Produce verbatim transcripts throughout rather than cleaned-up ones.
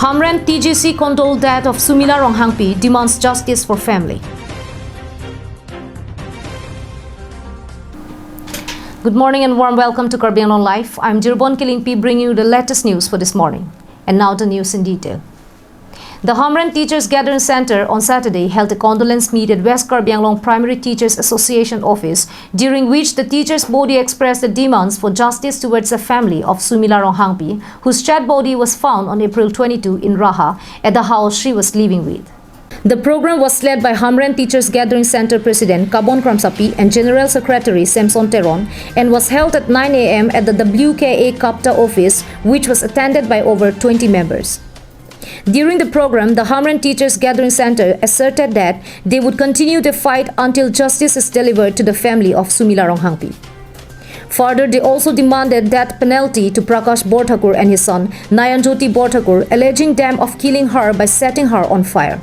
Hamren T G C condoled death of Sumila Ronghangpi, demands justice for family. Good morning and warm welcome to Karbi Anglong Live. I'm Jirbon Kilingpi bringing you the latest news for this morning. And now the news in detail. The Hamren Teachers Gathering Center on Saturday held a condolence meet at West Karbi Anglong Primary Teachers Association office, during which the teachers' body expressed the demands for justice towards the family of Sumila Ronghangpi, whose dead body was found on April twenty-two in Raha at the house she was living with. The program was led by Hamren Teachers Gathering Center President Kabon Kramsapi and General Secretary Samson Teron and was held at nine a m at the W K A KAPTA office, which was attended by over twenty members. During the program, the Hamren Teachers Gathering Center asserted that they would continue the fight until justice is delivered to the family of Sumila Ronghangpi. Further, they also demanded death penalty to Prakash Borthakur and his son, Nayanjyoti Borthakur, alleging them of killing her by setting her on fire.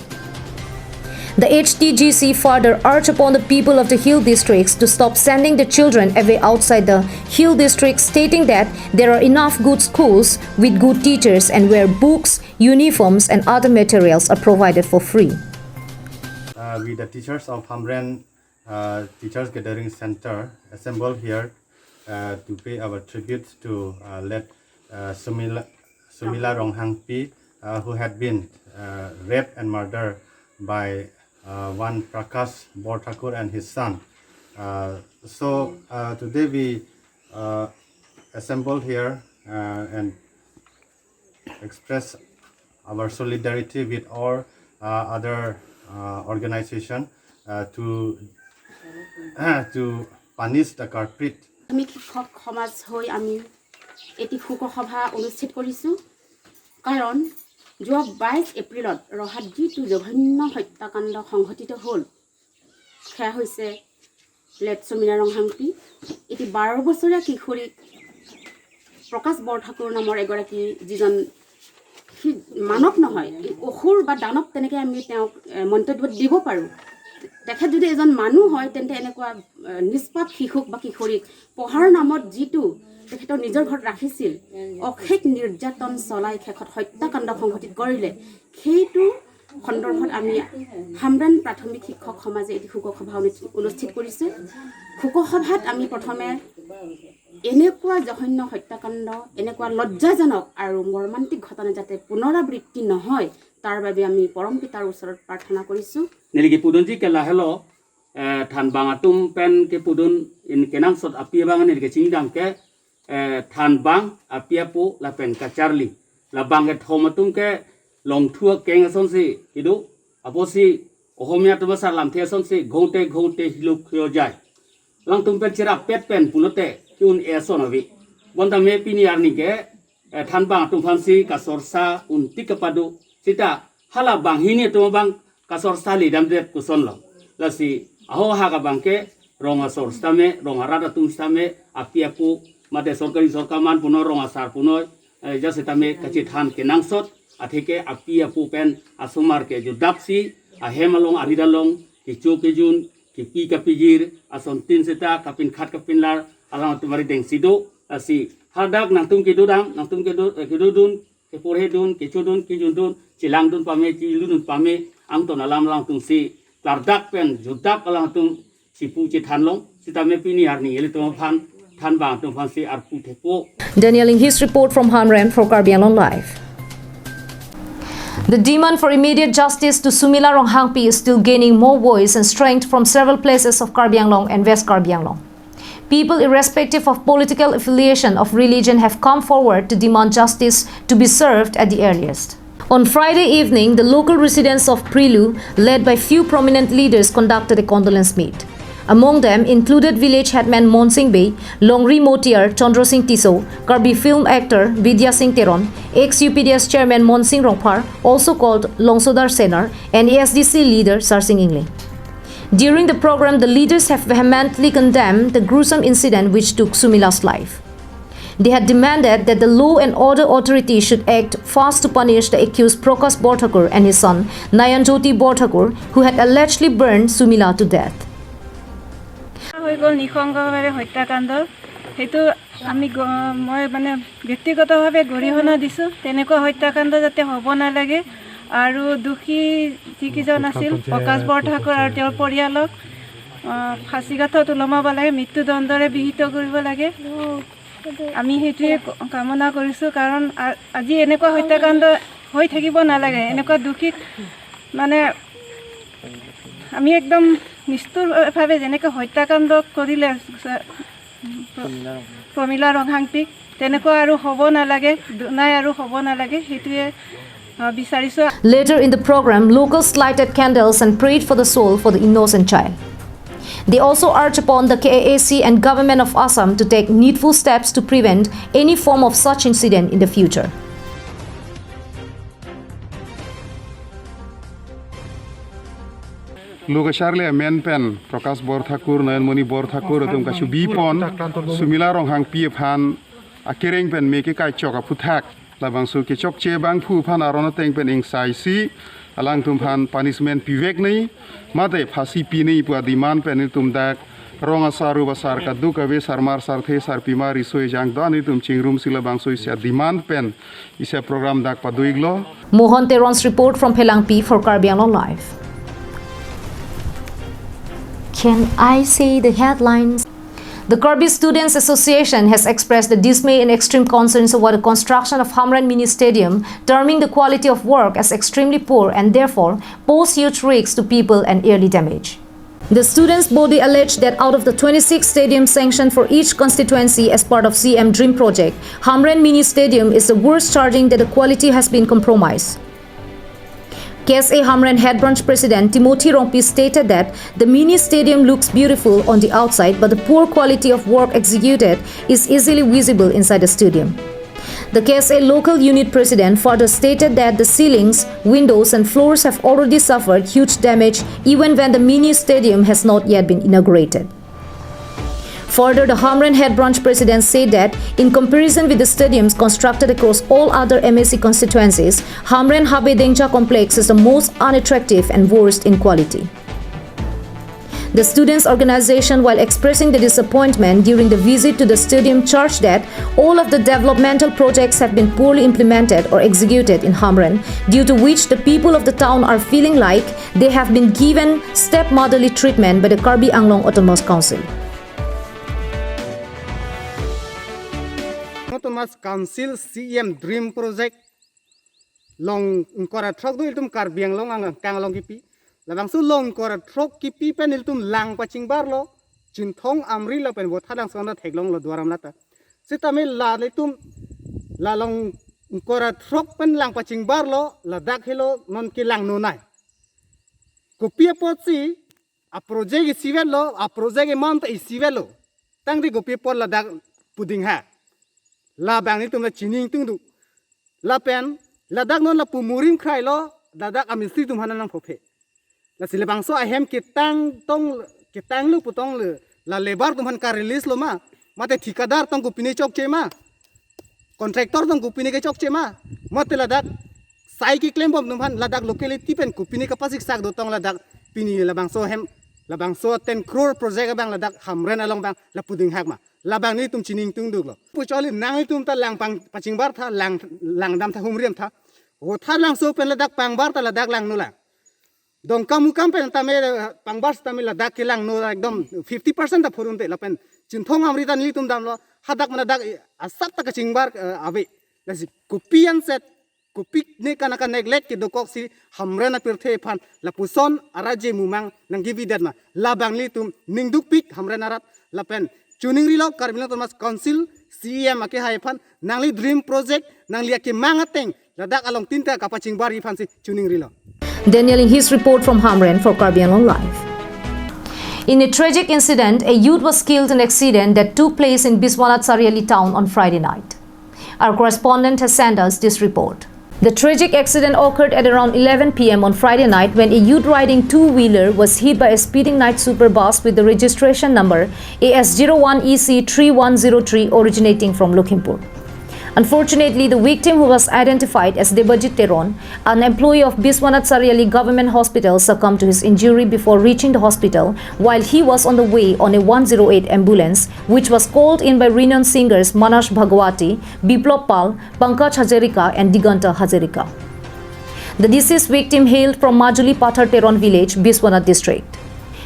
The H T G C further urged upon the people of the hill districts to stop sending the children away outside the hill districts, stating that there are enough good schools with good teachers and where books, uniforms and other materials are provided for free. Uh, we, the teachers of Hamren uh, Teachers Gathering Center, assembled here uh, to pay our tributes to uh, late uh, Sumila, Sumila Ronghangpi, uh, who had been uh, raped and murdered by uh, one Prakash Borthakur and his son. Uh, so uh, today we uh, assembled here uh, and express our solidarity with all uh, other uh, organization uh, to to punish the culprit. আমি শিক্ষক সমাজ হৈ আমি এটি শোক সভা অনুষ্ঠিত কৰিছোঁ, কাৰণ যোৱা বাইছ এপ্ৰিলত ৰহাত যিটো জঘন্য হত্যাকাণ্ড সংঘটিত হ'ল, সেয়া হৈছে লেট চুমিলা ৰংহাংপি। এটি বাৰ বছৰীয়া কিশোৰীক প্ৰকাশ বৰঠাকুৰ নামৰ এগৰাকী, যিজন সি মানৱ নহয়, ই অসুৰ বা দানৱ, তেনেকে আমি তেওঁক এ, মন্তব্য দিব পাৰোঁ। তেখেত যদি এজন মানুহ হয়, তেন্তে এনেকুৱা এ, নিষ্পাপ শিশুক বা কিশোৰীক পঢ়াৰ নামত যিটো তেখেতৰ নিজৰ ঘৰত ৰাখিছিল, অশেষ নিৰ্যাতন চলাই শেষত হত্যাকাণ্ড সংঘটিত কৰিলে, সেইটো সন্দৰ্ভত আমি হামৰাণ প্ৰাথমিক শিক্ষক সমাজে এটি শোক সভা অনুষ্ঠি- অনুষ্ঠিত কৰিছে। শোক সভাত আমি প্ৰথমে এনেকুৱা জঘন্য হত্যাকাণ্ড, এনেকুৱা লজ্জাজনক আৰু মৰ্মান্তিক ঘটনা যাতে পুনৰাবৃত্তি নহয়, তাৰ বাবে আমি পৰম পিতাৰ ওচৰত প্ৰাৰ্থনা কৰিছোঁ। Neli kepudunji ke lahelo, eh, thanbang atum pen kepudun in kenangsot api abang neli kechingdam ke, eh, thanbang, api apo lapen kacharli. Labang kethom atum ke longthu akeng asonsi kedo, apotsi Ohomia atum asar lamthe asonsi ghonte ghonte hiluk hiojai. Alangtum pen cherap pet pen pulote ke-un e ason ave. Bonta me pini arni ke eh, thanbang atum aphansi kasorsa untik kapado. Sita hala banghini atum abang kasorsa ledamdet kosonlo. Lasi ahohak abang ke rong asor sitame, rong arat atum sitame, api apo mate sorkari sorkar man puno, rong asar puno, eh, ja sitame kachethan kenangsot, atheke api apo pen asomar ke judapsi, ahem along arit along, kecho kejun, kepi kapijir, asontin sita kapinkhat kapinlar, alang atum ari dengsi do, lasi hadak nangtum kedodam, nangtum kedo, eh, kedodun, keporhedun, kechodun, kejundun, chelangdun pame, cheludun pame, angton alam alangtumsi klardak pen judak alangtum chipu chethanlong, sitame pini arni ilitum aphan, thanbang atum aphansi arpu thepo. Daniel Enghis report from Hamren for Karbi Anglong Live. The demand for immediate justice to Sumila Ronghangpi is still gaining more voice and strength from several places of Karbi Anglong and West Karbi Anglong. People, irrespective of political affiliation of religion, have come forward to demand justice to be served at the earliest. On Friday evening, the local residents of Prilu, led by few prominent leaders, conducted a condolence meet. Among them included village headman Monsing Bey, Longri Motiar Chandra Singh Tisso, Karbi film actor Vidya Singh Teron, ex U P D S chairman Monsing Rongphar, also called Longsodar Senar, and A S D C leader Sarsing Engleng. During the program, the leaders have vehemently condemned the gruesome incident which took Sumila's life. They had demanded that the law and order authorities should act fast to punish the accused Prakash Borthakur and his son Nayanjyoti Borthakur, who had allegedly burned Sumila to death. হৈ গ'ল নৃশংসভাৱে হত্যাকাণ্ড। সেইটো আমি গ- মই মানে ব্যক্তিগতভাৱে গৰিহণা দিছোঁ, তেনেকুৱা হত্যাকাণ্ড যাতে হ'ব নালাগে। আৰু দোষী যিকেইজন আছিল, প্ৰকাশ বৰঠাকুৰ আৰু তেওঁৰ পৰিয়ালক, আহ, ফাঁচীকাঠত ওলমাব লাগে, মৃত্যুদণ্ডৰে বিহিত কৰিব লাগে। আমি সেইটোৱে ক- কামনা কৰিছোঁ, কাৰণ আ- আজি এনেকুৱা হত্যাকাণ্ড হৈ থাকিব নালাগে। এনেকুৱা দোষীক মানে আমি একদম নিষ্ঠুৰভাৱে যেনেকৈ হত্যাকাণ্ড কৰিলে ছ- প্ৰ- প্ৰমীলা ৰংহাংপীক, তেনেকুৱা আৰু হ'ব নালাগে, দুনাই আৰু হ'ব নালাগে, সেইটোৱে, আহ, বিচাৰিছোঁ। Later in the program, locals lighted candles and prayed for the soul for the innocent child. They also urged upon the K A A C and Government of Assam to take needful steps to prevent any form of such incident in the future. Lokacharli amen pen Prakash Borthakur, Nayanmoni Borthakur atum kachubi pon Sumila Ronghangpi aphan akereng pen me kekai chok aphuthak labangso kechokche abangphu aphan aron ateng pen ingsaisi alangtum aphan punishment pivek nei mate phasi pi nei pu ademand pen nelitum dak rong asar u asar kadokave sarmar sarthe sarpimar riso ejang do-an nelitum chingrumsi labangso isi ademand pen isi aprogram dak pado-iklo. Mohan Teron's report from Phelangpi for Karbi Anglong Live. Can I say the headlines? The Karbi Students Association has expressed the dismay and extreme concerns over the construction of Hamren Mini Stadium, terming the quality of work as extremely poor and therefore pose huge risks to people and yearly damage. The students' body alleged that out of the twenty-six stadiums sanctioned for each constituency as part of C M Dream Project, Hamren Mini Stadium is the worst, charging that the quality has been compromised. K S A Hamren Head Branch President Timothy Rongpi stated that the mini stadium looks beautiful on the outside, but the poor quality of work executed is easily visible inside the stadium. The K S A local unit president further stated that the ceilings, windows, and floors have already suffered huge damage even when the mini stadium has not yet been inaugurated. Further, the Hamren Head Branch President said that in comparison with the stadiums constructed across all other M A C constituencies, Hamren Habe Dengcha complex is the most unattractive and worst in quality. The students' organization, while expressing the disappointment during the visit to the stadium, charged that all of the developmental projects have been poorly implemented or executed in Hamren, due to which the people of the town are feeling like they have been given stepmotherly treatment by the Karbi Anglong Autonomous Council. Autonomous Council C M Dream Project long ingkoi ra throk do ilitum Karbi Anglong angkang along kipi. Labangso long ingkoi ra throk kipi pen ilitum lang pachingbarlo, Chinthong Amri lapen Vothatlangso anta theklonglo Duar Amlata. Sitame la ilitum la long ingkoi ra throk pen lang pachingbarlo, ladak helo non kelangno nai. Kopi apotsi a project isivetlo, a project amount isivetlo. Tangte kopi apot ladak puding ha. Labang nelitum la chini ingtungduk. Lapen ladak non lapu murim khrailo, ladak amistri atum aphan nangphophe. Lasi labangso ahem ketang tong, ketanglo pu tong le, la labour atum aphan ka-release lo ma, mate thikadar tong kopine chokche ma, contractor tong kopine kechokche ma, mate ladak sai keklembom atum aphan ladak locality pen kopine kapasiksak do tong ladak pini labangso ahem, labangso ten crore project abang ladak Hamren along abang lapu dinghak ma. Labang nelitum chini ingtungduklo. Pucholi nanglitum ta lang pang pachingbar tha, lang, langdam tha, humriam tha. Vothatlangso pen ladak pangbar ta ladak langno lang. Dongkamukam pen tame, eh, pangbar tame ladak kelangno ekdom fifty percent ta phurunte lapen Chinthong Amri ta nelitum damlo, hadak mana dak, eh, asap ta kachingbar, eh, ave. Lasi kopi anset, kopi ne kana ka neglect kedokoksi Hamren apirthe aphan lapuson araje mumang nangkevidet ma. Labang nelitum ningdukpik Hamren arat lapen chuningrilo Karbi Anglong Autonomous Council C E M akehai aphan, nangli Dream Project, nangli akemang ateng ladak along tinta kapachingbar aphansi chuningrilo. Daniel in his report from Hamren for Karbi Anglong Live. In a tragic incident, a youth was killed in an accident that took place in Biswanath Chariali town on Friday night. Our correspondent has sent us this report. The tragic accident occurred at around eleven p m on Friday night when a youth riding two-wheeler was hit by a speeding night super bus with the registration number A S zero one E C three one zero three originating from Lakhimpur. Unfortunately, the victim, who was identified as Debajit Teron, an employee of Biswanath Chariali Government Hospital, succumbed to his injury before reaching the hospital while he was on the way on a one zero eight ambulance, which was called in by renowned singers Manas Bhagwati, Biplop Pal, Pankaj Hazarika, and Diganta Hazarika. The deceased victim hailed from Majuli Pathar Teron village, Biswanath district.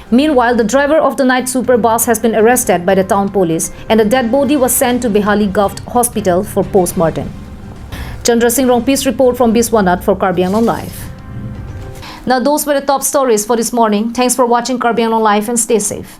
Meanwhile, the driver of the night super bus has been arrested by the town police and the dead body was sent to Behali Govt Hospital for postmortem. Chandra Singh Rongpi's report from Biswanath for Karbi Anglong Live. Now, those were the top stories for this morning. Thanks for watching Karbi Anglong Live and stay safe.